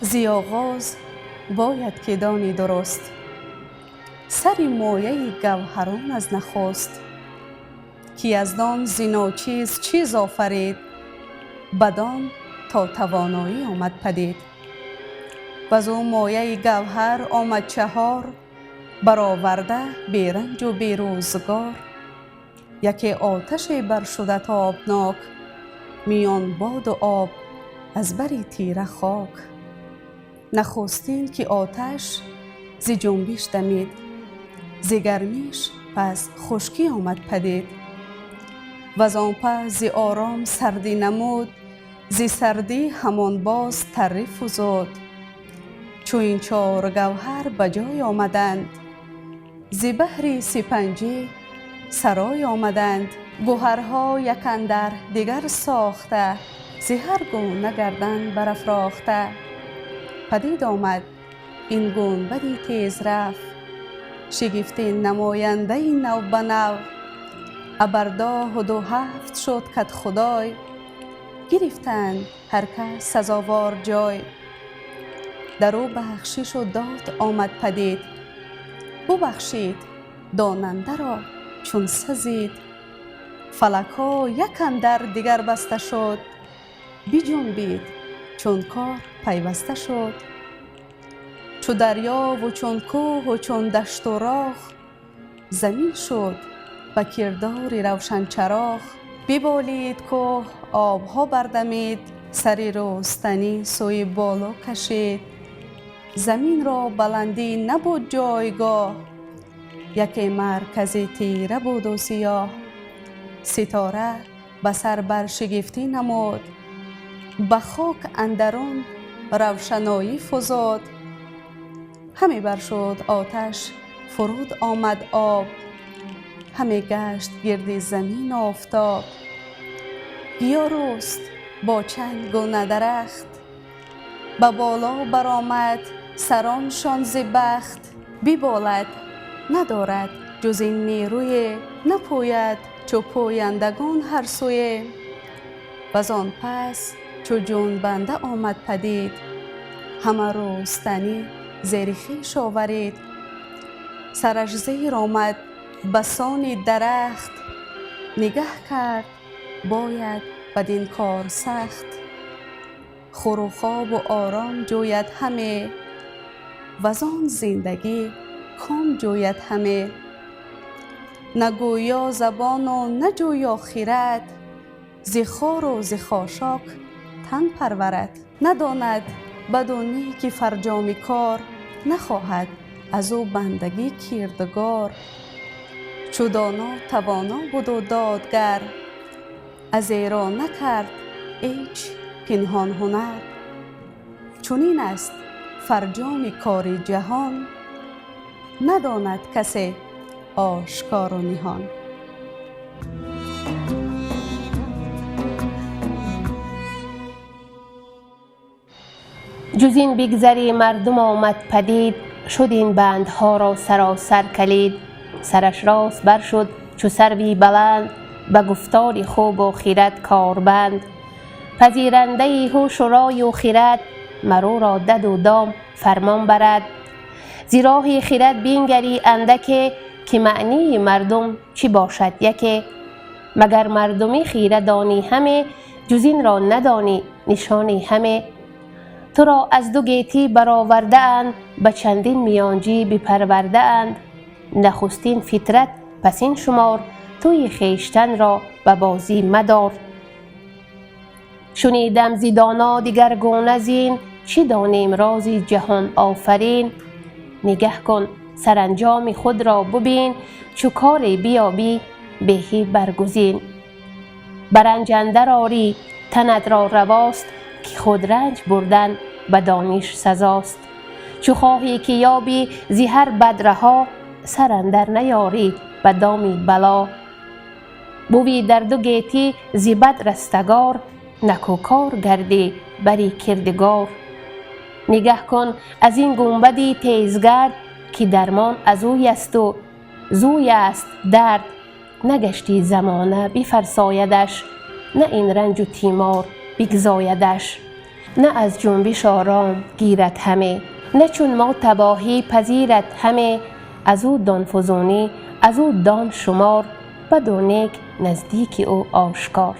Зи оғоз бояд ки дони дуруст, сари мояи гавҳарон аз нахуст, ки яздон зи ночиз чиз офарид, бадон то тавоноӣ омад падид. Ваз ӯ мояи гавҳар омад чаҳор, бароварда беранҷу берӯзгор. Яке оташе баршуда тобнок, миён боду об аз бари тира хок. Нахустин ки оташ зи ҷунбиш дамид, зи гармиш пас хушкӣ омад падид. Ваз он пас зи ором сардӣ намуд, зи сардӣ ҳамон боз таррӣ фузуд. Чу ин чор гавҳар ба ҷой омаданд, зи баҳри сипанҷӣ сарой омаданд. Гӯҳарҳо як андар дигар сохта, зи ҳар гуна гардан барафрохта. Падид омад ин гунбади тезрав, шигифти намояндаи нав ба нав. Абардоҳу ду ҳафт шуд кадхудой, гирифтанд ҳар кас сазовор ҷой. Дар ӯ бахшишу дод омад падид, бубахшид донандаро чун сазид. Фалакҳо як андар дигар баста шуд, биҷунбид чун кор пайваста шуд. Чу дарёву чун кӯҳу чун дашту роҳ, замин шуд ба кирдори равшанчароғ. Биболид кӯҳ, обҳо бардамид, сари рӯстанӣ сӯи боло кашид. Заминро баландӣ набуд ҷойгоҳ, яке маркази тира буду сиёҳ. Ситора ба сар бар шигифтӣ намуд, ба хок андарун равшаноӣ фузуд. Ҳаме баршуд оташ, фуруд омад об, ҳаме гашт гирди замин офтоб. Гиё рӯст бо чанд гуна дарахт, ба боло баромад сароншон зи бахт. Биболад надорад ҷуз ин нерӯе, напӯяд чу пӯяндагон ҳар сӯе. Ваз он пас чу ҷунбанда омад падид, ҳама рӯстанӣ зери хеш оварид. Сараш зер омад ба сони дарахт, нигаҳ кард бояд бадин кор сахт. Хӯру хобу ором ҷӯяд ҳаме, ваз он зиндагӣ ком ҷӯяд ҳаме. На гӯё забону на ҷӯё хирад, зи хору зи хошок тан парварад. Надонад баду неки фарҷоми кор, нахоҳад аз ӯ бандагӣ кирдгор. Чу доно тавоно буду додгар, аз эро накард ҳеҷ пинҳон ҳунар. Чунин аст фарҷоми кори ҷаҳон, надонад касе ошкору ниҳон. Ҷуз ин бигзари мардум омад падид, шуд ин бандҳоро саросар калид. Сараш рост баршуд чу сарви баланд, ба гуфтори хубу хирад корбанд. Пазирандаи ҳушу рою хирад, маруро даду дом фармон барад. Зи роҳи хирад бингари андаке, ки маънии мардум чӣ бошад яке. Магар мардумӣ хира донӣ ҳаме, ҷуз инро надонӣ нишони ҳаме. Туро аз ду гетӣ баровардаанд, ба чандин миёнҷӣ бипарвардаанд. Нахустин фитрат пасин шумор, туи хештанро ба бозӣ мадор. Шунидам зи доно дигаргуна зин, чӣ донем рози ҷаҳон офарин. Нигаҳ кун саранҷоми худро бубин, чу коре биёбӣ беҳӣ баргузин. Ба ранҷ андар орӣ танатро равост, ки худ ранҷ бурдан ба дониш сазост. Чу хоҳӣ ки ёбӣ зи ҳар бад раҳо, сар андар наёрӣ ба доми бало. Бувӣ дар ду гетӣ зи бад растагор, накӯкор гардӣ бари кирдигор. Нигаҳ кун аз ин гунбади тезгард, ки дармон аз ӯясту зӯй аст дард. Нагаштӣ замона бифарсоядаш, на ин ранҷу тимор бигзоядаш. На аз ҷунбиш ором гирад ҳаме, на чун мо табоҳӣ пазирад ҳаме. Аз ӯ дон фузунӣ, аз ӯ дон шумор, баду нек наздики ӯ ошкор.